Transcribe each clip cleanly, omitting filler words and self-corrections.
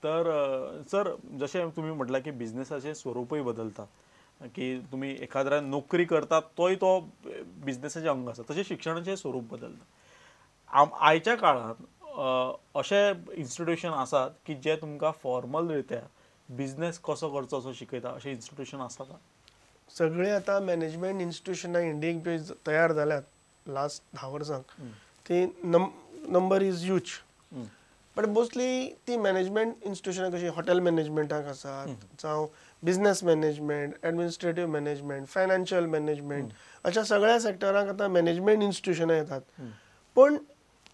तर सर जशें तुमी म्हटलां की बिझनेसाचें स्वरूपय बदलता की तुमी एखाद्या नोकरी करतात तोय तो बिझनेसाचें अंग आसा, तशें शिक्षणाचें स्वरूप बदलता. आयच्या काळांत अशे इन्स्टिट्यूशन आसात की जे तुमकां फॉर्मल रित्या बिझनेस कसो करचो असो शिकयता, अशें इन्स्टिट्यूशन आसा का? सगळे आतां मॅनेजमेंट इन्स्टिट्युशनां इंडियेक पळय तयार जाल्यात लास्ट 10 वर्सांक, ती number is huge. But mostly ती मॅनेजमेंट इन्स्टिट्युशनां कशी हॉटेल मॅनेजमेंटाक आसात, जावं business management, administrative management, financial management, अशा सगळ्या सेक्टरांक आतां मॅनेजमेंट इन्स्टिट्युशनां येतात. पूण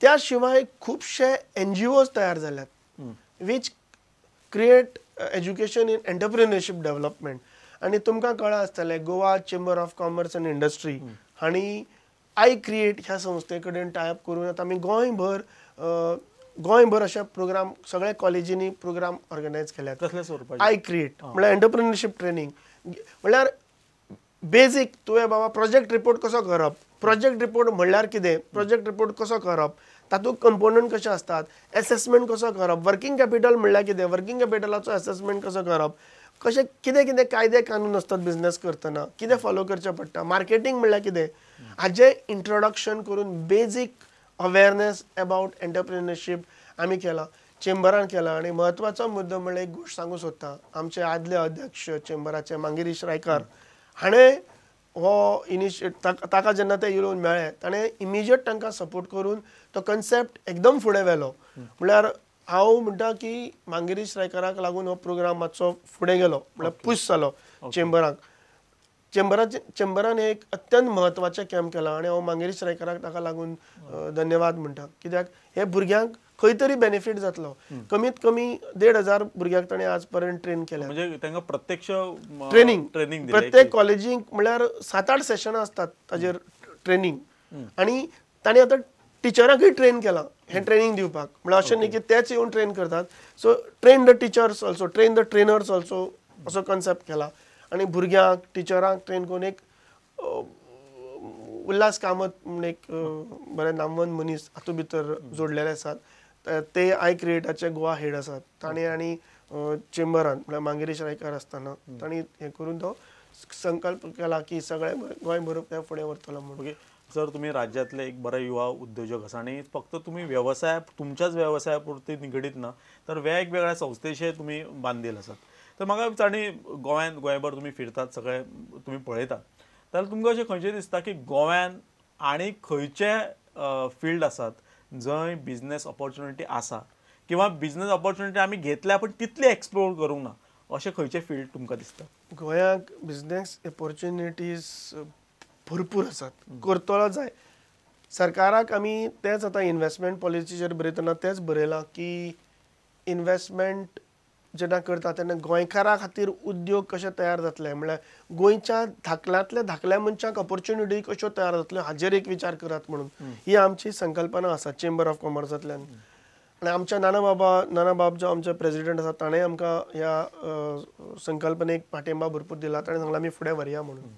त्या शिवाय खुबशे NGOs तयार जाल्यात which create education in entrepreneurship development. आनी तुमकां कळ्ळां आसतलें Goa chamber of commerce and industry हांणी I create ह्या संस्थे कडेन टायप करून आतां आमी गोंयभर अशे प्रोग्राम सगळ्या कॉलेजींनी प्रोग्राम ऑर्गनायज केल्यात. कसले स्वरुपाचे? I create म्हळ्यार एंटरप्रिनरशीप ट्रेनींग, म्हळ्यार बेजीक तुवें बाबा प्रोजेक्ट रिपोर्ट कसो करप, प्रोजेक्ट रिपोर्ट म्हणल्यार कितें, प्रोजेक्ट रिपोर्ट कसो करप, तातूंत कंपोनंट कशे आसतात, एसेसमेंट कसो करप, वर्किंग कॅपिटल म्हणल्यार कितें, वर्किंग कॅपिटलाचो एसेसमेंट कसो करप, कशें कितें कितें कायदे कानून आसतात बिजनेस करतना, कितें फॉलो करचें पडटा, मार्केटींग म्हणल्यार कितें, हाजें इंट्रोडक्शन करून बेजीक अवेरनेस अबावट एंटरप्रिनरशीप आमी केलां, चेंबरान केलां. आनी म्हत्वाचो मुद्दो म्हणल्यार एक गोश्ट सांगूंक सोदता, आमचे आदले अध्यक्ष चेंबराचे मांगिरीश रायकार हाणें हो इनिशिएट ताका जेन्ना ते येवन मेळ्ळे ताणें इमिजिएट तांकां सपोर्ट करून तो कन्सेप्ट एकदम फुडें व्हेलो. म्हळ्यार हांव म्हणटा की मांगिरीश रायकाराक लागून हो प्रोग्राम मातसो फुडें गेलो, म्हळ्यार पुश जालो चेंबराक. चेंबरान एक अत्यंत म्हत्वाचें कॅम्प केलां आनी हांव मांगिरीश रायकाराक ताका लागून धन्यवाद म्हणटा, कित्याक हे भुरग्यांक खंय तरी बेनिफीट जातलो. कमीत कमी 1500 भुरग्यांक ताणें आज पर्यंत ट्रेन केल्या, म्हणजे तांकां प्रत्यक्ष ट्रेनींग ट्रेनींग प्रत्येक कॉलेजींक म्हळ्यार 7-8 सेशनां आसतात ताजेर ट्रेनींग. आनी ताणें आतां टिचरांकूय ट्रेन केलां हें ट्रेनींग दिवपाक, म्हळ्यार अशें न्ही की तेच येवन ट्रेन करतात. So train the teachers also, train the trainers also असो कन्सेप्ट केला आनी भुरग्यांक टिचरांक ट्रेन करून एक उल्हास कामत म्हूण एक बरे नामवंत मनीस हातूंत भितर जोडलेले आसात, ते I क्रिएटाचे गोवा हेड आसात. ताणें आनी चेंबरान म्हळ्यार मांगिरीश रायकार आसतना तांणी हें करून तो संकल्प केला की सगळे गोंयभर ते फुडें व्हरतलो म्हणून. सर तुमी राज्यांतले एक बरे युवा उद्योजक आसा आनी फक्त तुमी वेवसाय तुमच्याच वेवसाया पुरती निगडीत ना तर वेगवेगळ्या संस्थेचे तुमी बांदील आसात. तर म्हाका आनी गोंयांत गोंयभर तुमी फिरतात, सगळे तुमी पळयतात, जाल्यार तुमकां अशें खंयचें दिसता की गोंयांत आनी खंयचे फिल्ड आसात जंय बिजनेस ऑपॉर्च्युनिटी आसा किंवा बिजनेस ऑपॉर्च्युनिटी आमी घेतल्या पण तितली एक्सप्लोर करूंक ना, अशें खंयचें फिल्ड तुमकां दिसता? गोंयांत बिजनेस ऑपॉर्च्युनिटीज भरपूर आसात, करतलो जाय. सरकाराक आमी तेंच आतां इन्वेस्टमेंट पॉलिसीचेर बरयतना तेंच बरयलां की इन्वेस्टमेंट जेन्ना करता तेन्ना गोंयकारां खातीर उद्योग कशे तयार जातले, म्हळ्यार गोंयच्या धाकल्यांतल्या धाकल्या मनशांक ऑपॉर्च्युनिटी कश्यो तयार जातल्यो हाजेर एक विचार करात म्हणून ही आमची संकल्पना आसा चेंबर ऑफ कॉमर्सांतल्यान. आनी आमच्या नानाबाब जो आमचे प्रेजिडेंट आसा ताणें आमकां ह्या संकल्पनेक पाठिंबा भरपूर दिला, ताणें सांगलां आमी फुडें व्हरया म्हणून.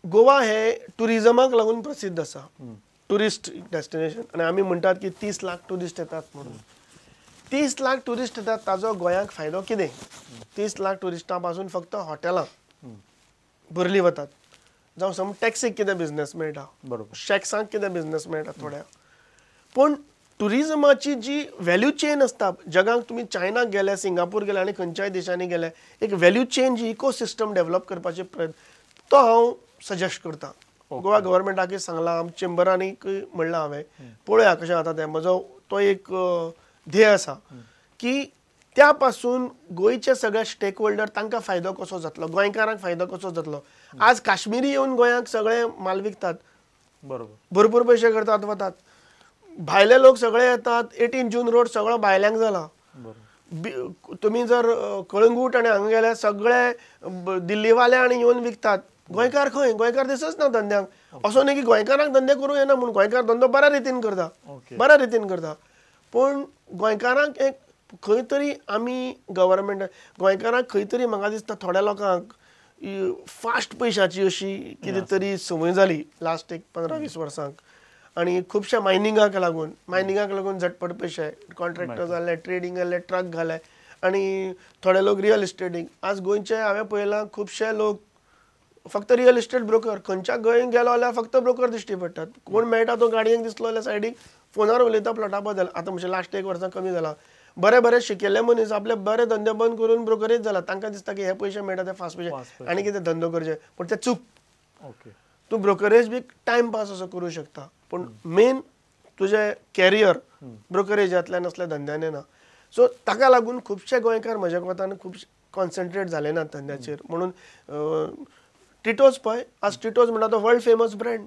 गोवा हे ट्युरिजमाक लागून प्रसिद्ध आसा, ट्युरिस्ट डेस्टिनेशन, आनी आमी म्हणटात की 30 लाख ट्युरिस्ट येतात म्हणून. 30 लाख ट्युरिस्ट येतात ताजो गोंयांक फायदो कितें? 30 लाख ट्युरिस्टां पासून फक्त हॉटेलां भरली वतात, जावं समज टॅक्सीक कितें बिजनेस मेळटा, बरोबर, शॅक्सांक कितें बिजनेस मेळटा थोड्या. पूण ट्युरिजमाची जी व्हॅल्यू चेन आसता, जगाक तुमी चायनाक गेले, सिंगापूर गेले आनी खंयच्याय देशांनी गेले, एक व्हॅल्यू चेन जी इकोसिस्टम डेव्हलप करपाचे प्रयत्न तो हांव सजेस्ट करता. गोवा गव्हर्मेंटाकय सांगलां, आम चेंबरांनीय म्हणलां हांवें, पळोवया कशें जाता तें. म्हजो तो एक ध्येय आसा की त्या पासून गोंयचे सगळे स्टेक होल्डर तांकां फायदो कसो जातलो, गोंयकारांक फायदो कसो जातलो. आज काश्मिरी येवन गोंयांक सगळे माल विकतात, बरोबर, भरपूर पयशे करतात वतात. भायले लोक सगळे येतात, 18 जून रोड सगळो भायल्यांक जाला. तुमी जर कळंगूट आनी हांगा गेल्यार सगळे दिल्लीवाले आनी येवन विकतात. गोंयकार खंय? गोंयकार दिसच ना धंद्यांक. असो न्ही की गोंयकारांक धंदे करूं येना म्हूण, गोंयकार धंदो बऱ्या रितीन करता, बऱ्या रितीन करता. पूण गोंयकारांक एक खंय तरी आमी गव्हर्मेंट गोंयकारांक खंय तरी म्हाका दिसता थोड्या लोकांक फास्ट पयशाची अशी कितें तरी संवय जाली लास्ट एक 15-20 वर्सांक, आनी खुबश्या मायनिंगाक लागून झटपट पयशे, कॉन्ट्रॅक्टर जाले, ट्रेडींग जाले, ट्रक घाले आनी थोडे लोक रियल इस्टेटीक. आज गोंयचे हांवें पळयलां खुबशे लोक फक्त रियल इस्टेट ब्रोकर, खंयच्या गोंय गेलो जाल्यार फक्त ब्रोकर दिश्टी पडटात. कोण मेळटा तो गाडयेक दिसलो जाल्यार सायडीक फोनार उलयता प्लॉटा बद्दल. आतां म्हणजे लास्ट एक वर्सां कमी जाला. बरे बरे शिकिल्ले मनीस आपले बरे धंदे बंद करून ब्रोकरेज जाला. तांकां दिसता की हे पयशे मेळटा ते फास्ट पयशे आनी कितें धंदो करचे, पूण ते चूक. तूं ब्रोकरेज बी टायमपास असो करूं शकता, पूण मेन तुजें कॅरियर ब्रोकरेजांतल्यान असल्या धंद्यान येना. सो ताका लागून खुबशे गोंयकार म्हज्या कोतान खूब कॉन्सन्ट्रेट जाले ना धंद्याचेर. म्हणून टिटोज पळय, आज टिटोज म्हणटा तो वर्ल्ड फेमस ब्रँड.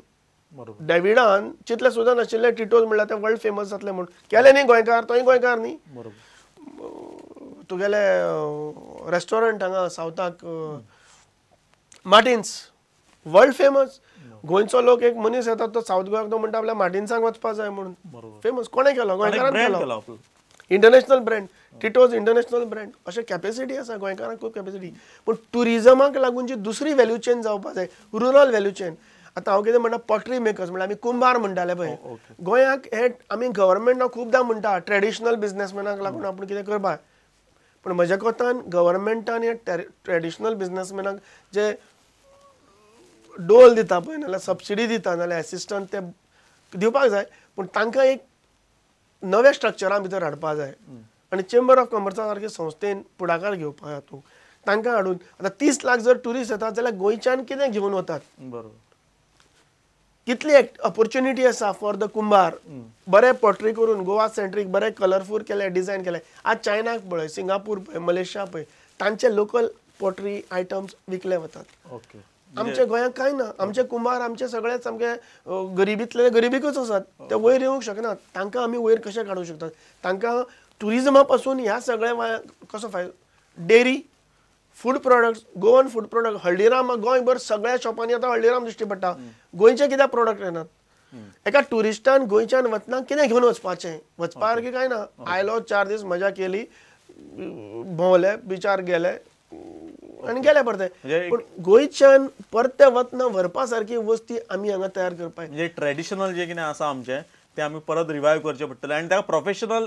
डेविडान चितले सुद्दां नाशिल्ले टिटोज म्हणल्यार ते वर्ल्ड फेमस जातले म्हूण. केले न्ही गोंयकार, तोय गोंयकार न्ही. तुगेले रेस्टॉरंट हांगा सावथाक मार्टिन्स वर्ल्ड फेमस. गोंयचो लोक एक मनीस येता तो सावथ गोव्याक तो म्हणटा आपल्या मार्टिन्साक वचपा जाय म्हणून. फेमस कोणें केलो? गोंयकारान केलो. International brand, Tito's international brand. अशें कॅपेसिटी आसा गोंयकारांक, खूब कॅपेसिटी. पूण ट्युरिजमाक लागून जी दुसरी व्हॅल्यू चेन जावपा जाय, रुरल व्हॅल्यू चेन. आतां हांव कितें म्हणटा, पॉटरी मेकर्स म्हणल्यार आमी कुंभार म्हणटाले पळय गोंयाक. हे आमी गव्हर्मेंटाक खुबदां म्हणटा ट्रेडिशनल बिजनेसमॅनाक लागून आपूण कितें करपाक, पूण म्हज्या कोतान गव्हर्मेंटान हे ट्रेडिशनल बिजनेसमॅनाक जे डोल दिता पळय, नाल्यार सबसिडी दिता, नाल्यार एसिस्टंट ते दिवपाक जाय, पूण तांकां एक नव्या स्ट्रक्चरा भितर हाडपा जाय. आनी चेंबर ऑफ कॉमर्सा सारके संस्थेन फुडाकार घेवपाक हातूंत तांकां हाडून. आतां 30 लाख जर ट्युरिस्ट येतात जाल्यार गोंयच्यान कितें घेवन वतात, कितली ऑपॉर्च्युनिटी आसा फॉर the कुंभार. बरे पॉटरी करून गोवा सेंट्रीक बरे कलरफूल केले, डिझायन केले. आज चायनाक पळय, सिंगापूर पळय, मलेशिया पळय, तांचे लोकल पॉटरी आयटम्स विकले वतात. आमच्या गोंयांत कांय ना. आमचे कुंभार आमचे सगळे सामके गरिबींतले गरिबीकूच आसात, ते वयर येवंक शकनात. तांकां आमी वयर कशें काडूंक शकतात? तांकां ट्युरिजमा पासून ह्या सगळ्या कसो फायदो. Dairy, food products, Goan food product, Haldiram गोंयभर सगळ्या शॉपांनी आतां हल्दीराम दिश्टी पडटा. गोंयचे कित्याक प्रोडक्ट येनात? एका ट्युरिस्टान गोंयच्यान वतना कितें घेवन वचपाचें? वचपा सारकें कांय ना. आयलो, 4 दीस मजा केली, भोंवले, बिचार गेले आनी गेले परते. पूण गोंयच्यान परते वतना व्हरपा सारकी वस्ती आमी हांगा तयार करपाक. म्हणजे ट्रेडिशनल जे कितें आसा आमचें ते आमी परत रिवायव करचें पडटलें आनी ताका प्रोफेशनल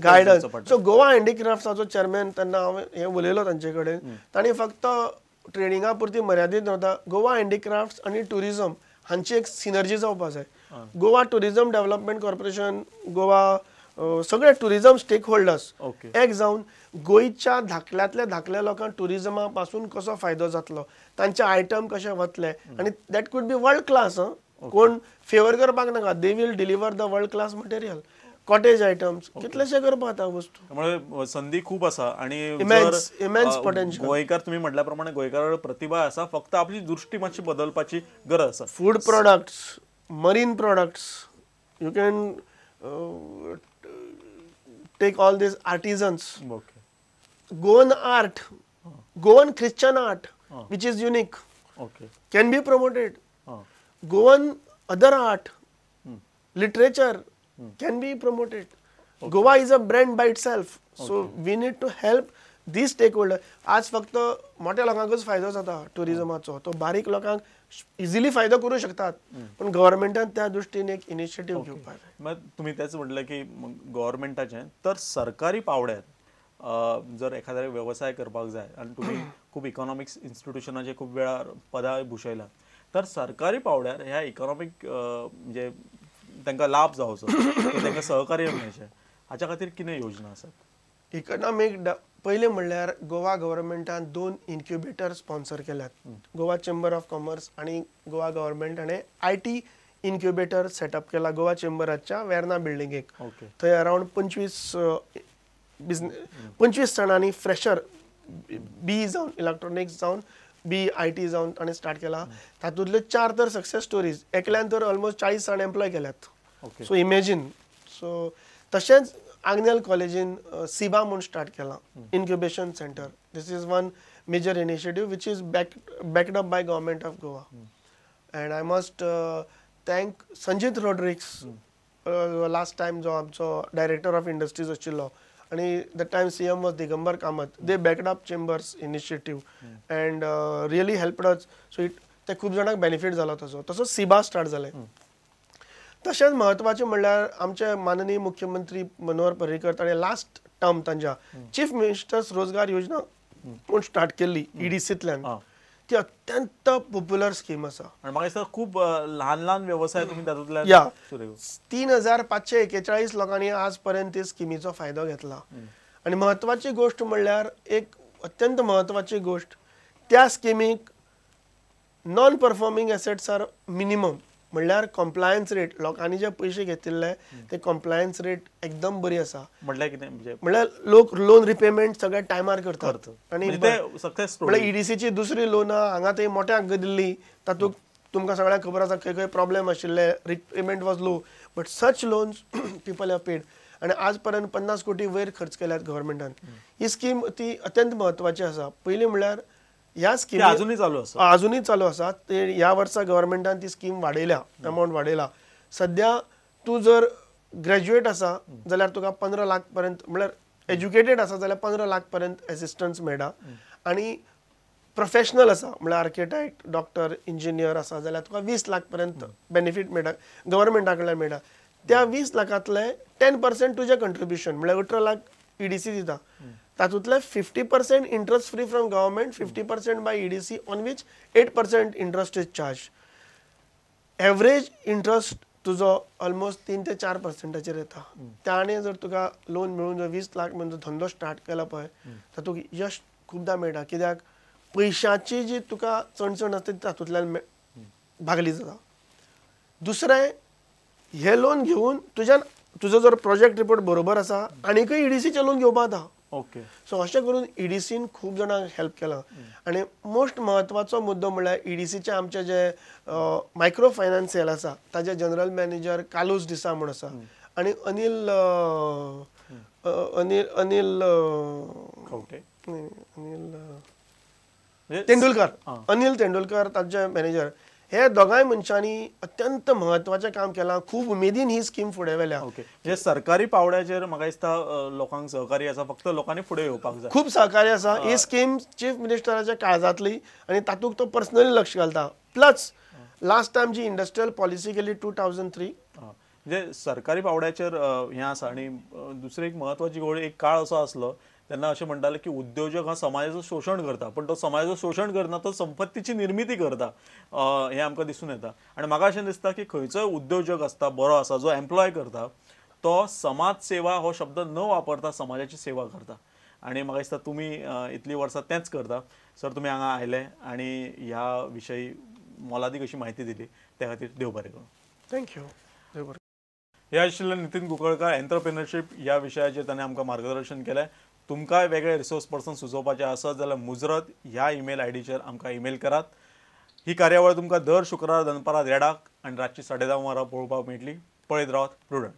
गायडन्स. सो गोवा हँडीक्राफ्ट्साचो चेअरमॅन तेन्ना हांव हें उलयलो तांचे कडेन, तांणी फक्त ट्रेनिंगा पुरती मर्यादीत नव्हता. गोवा हँडीक्राफ्ट्स आनी ट्युरिजम हांची एक सिनर्जी जावपा जाय. Goa tourism development corporation, Goa सगळे ट्युरिजम स्टेक होल्डर्स एक जावन गोंयच्या धाकल्यांतल्या धाकल्या लोकांक ट्युरिजमा पासून कसो फायदो जातलो, तांचे आयटम कशे वतले, आनी that could be world class. कोण फेवर करपाक नाका, they will deliver the world class material, cottage items, कितलेशे करपाक आतां वस्तू. त्यामुळे संधी खूब आसा आनी इमेन्स पोटेन्शियल. गोंयकार तुमी म्हटल्या प्रमाणे गोंयकार प्रतिभा आसा, फक्त आपली दृष्टी मातशी बदलपाची गरज आसा. Food products, marine products, you can take all these artisans. Goan art, Goan Christian art, which is unique, can be promoted. Goan other art, literature can be promoted. Goa is a brand by itself. So we need to help these stakeholders. आज फक्त मोठ्या लोकांकच फायदो जाता टुरिजमाचो, तो बारीक लोकांक easily फायदो करूं शकतात, पण गव्हर्मेंटान त्या दृष्टीने एक इनिशिएटिव्ह घेवपाक जाय. मग तुम्ही तेच म्हटलं की गव्हर्मेंटाचें, तर सरकारी पावड्यार जर एखाद्या वेवसाय करपाक जाय आनी तुमी खूब इकॉनॉमिक्स इन्स्टिट्युशनाचे खूब वेळार पदां भुशयला, तर सरकारी पावड्यार ह्या इकॉनॉमीक म्हणजे तांकां लाभ जावचो, तांकां सहकार्य मेळचें, हाच्या खातीर कितें योजना आसात? इकॉनॉमीक पयलें म्हणल्यार गोवा गव्हर्मेंटान 2 इन्क्युबेटर स्पॉन्सर केल्यात. गोवा चेंबर ऑफ कॉमर्स आनी गोवा गव्हर्मेंट हाणें IT incubator setup केला गोवा चेंबराच्या वेर्ना बिल्डिंगेक. थंय अरावंड 25 जाणांनी फ्रेशर बी जावन इलेक्ट्रॉनिक्स जावन बी I T जावन ताणें स्टार्ट केला. तातूंतल्यो 4 तर सक्सेस स्टोरीज, एकल्यान तर ऑलमोस्ट 40 जाण एम्प्लॉय केल्यात. So imagine. सो तशेंच आग्नेल कॉलेजीन सिबा म्हूण स्टार्ट केला incubation centre. This is one major initiative which is backed up by government of Goa. And I must thank Sanjit Rodrigues, last time जो आमचो डायरेक्टर ऑफ इंडस्ट्रीज आशिल्लो, आनी the time CM was Digambar Kamat, they backed up chambers initiative and really helped us. So it ते खूब जाणांक benefit जालो ताचो. तसोच सिबा स्टार्ट जालें. तशेंच म्हत्वाचें म्हणल्यार आमचे माननीय मुख्यमंत्री मनोहर पर्रीकर ताणें लास्ट टर्म तांच्या चीफ मिनिस्टर्स रोजगार योजना म्हूण स्टार्ट केल्ली ईडीसींतल्यान, ती अत्यंत पॉप्युलर स्कीम आसा. आनी म्हाका दिसता खूब ल्हान ल्हान वेवसाय तुमी तातूंतल्यान या 3541 लोकांनी आज पर्यंत ते स्किमीचो फायदो घेतला. आनी म्हत्वाची गोश्ट म्हणल्यार एक अत्यंत म्हत्वाची गोश्ट, त्या स्किमीक non performing assets are minimum, म्हणल्यार कॉम्प्लायन्स रेट लोकांनी जे पयशे घेतिल्ले ते कॉम्प्लायन्स रेट एकदम बरी आसा. म्हणल्यार कितें? म्हणल्यार लोक लोन रिपेमेंट सगळे टायमार करतात. आनी म्हणल्यार ईडीसीची दुसरी लोनां हांगा थंय मोठ्याक दिल्ली, तातूंत तुमकां सगळ्यांक खबर आसा खंय खंय प्रॉब्लेम आशिल्ले, repayment was low, but such loans people have paid. आनी आज पर्यंत 50 कोटी वयर खर्च केल्यात गव्हर्मेंटान. ही स्कीम ती अत्यंत म्हत्वाची आसा. पयलीं म्हणल्यार ह्या स्कीम अजुनूय चालू आसा, अजुनूय चालू आसा. ते ह्या वर्सा गव्हर्मेंटान ती स्कीम वाडयल्या, अमावंट वाडयला. सद्या तूं जर ग्रॅज्युएट आसा जाल्यार तुका 15 लाख पर्यंत, म्हणल्यार एज्युकेटेड आसा जाल्यार 15 लाख पर्यंत एसिस्टन्स मेळटा. आनी प्रोफेशनल आसा म्हणल्यार आर्किटेक्ट, डॉक्टर, इंजिनियर आसा जाल्यार तुका 20 लाख पर्यंत बेनिफीट मेळटा, गव्हर्मेंटा कडल्यान मेळटा. त्या 20 लाखांतले 10% तुजें कंट्रिब्युशन, म्हणल्यार 18 लाख ईडीसी दिता. तातूंतले 50% interest free from government, 50% by EDC, on which 8% interest is charge. Average interest तुजो ऑलमोस्ट 3 ते 4% येता. त्याने जर तुका लोन मेळून जर 20 लाख मेळून धंदो स्टार्ट केला पळय तर तुका यश खुबदां मेळटा. कित्याक पयशांची जी तुका चणचण आसता ती तातूंतल्यान भागली जाता. दुसरें, हे लोन घेवन तुज्यान तुजो जर प्रोजेक्ट रिपोर्ट बरोबर आसा आनीकय ईडीसीचें लोन घेवपा जाता. ओके, सो अशें करून ईडीसीन खूब जाणांक हेल्प केलां. आनी मोस्ट म्हत्वाचो मुद्दो म्हणल्यार ईडीसीचे आमचे जे मायक्रो फायनान्स सेल आसा ताजे जनरल मॅनेजर कालूस डिसा म्हूण आसा आनी अनिल अनिल अनिल खवटे, अनिल तेंडुलकर, अनिल तेंडुलकर तांचे मॅनेजर. हे दोगांय मनशांनी अत्यंत म्हत्वाचें काम केलां, खूब उमेदीन ही स्कीम फुडें व्हेल्या. ओके, म्हणजे सरकारी पावड्याचेर म्हाका दिसता लोकांक सहकार्य आसा, फक्त लोकांनी फुडें येवपाक जाय. खूब सहकार्य आसा. ही स्कीम चीफ मिनिस्टराच्या काळजांतली आनी तातूंत तो पर्सनली लक्ष घालता. प्लस लास्ट टायम जी इंडस्ट्रियल पॉलिसी केली 2003, म्हणजे सरकारी पावड्याचेर हें आसा. आनी दुसरी एक म्हत्वाची गोश्ट, एक काळ असो आसलो तेन्ना अशें म्हणटाले की उद्योजक हा समाजाचो शोशण करता, पण तो समाजाचो शोशण करना, तो संपत्तीची निर्मिती करता, हें आमकां दिसून येता. आनी म्हाका अशें दिसता की खंयचोय उद्योजक आसता बरो आसा जो एम्प्लॉय करता तो समाज सेवा हो शब्द न वापरता समाजाची सेवा करता. आनी म्हाका दिसता तुमी इतलीं वर्सां तेंच करता. सर, तुमी हांगा आयले आनी ह्या विशयी मोलादीक अशी म्हायती दिली त्या खातीर देव बरें करूं. Thank you. देव बरें. हे आशिल्ले नितीन कुंकळकर. एंटरप्रेन्योरशीप ह्या विशयाचेर ताणें आमकां मार्गदर्शन केलें. तुमकांय वेगळे रिसोर्स पर्सन सुचोवपाचे आसत जाल्यार मुजरत ह्या ईमेल आयडीचेर आमकां ईमेल करात. ही कार्यावळ तुमकां दर शुक्रार दनपारां 1:30 आनी रातची 10:30 वरां पळोवपाक मेळटली. पळयत रावात प्रुडंट.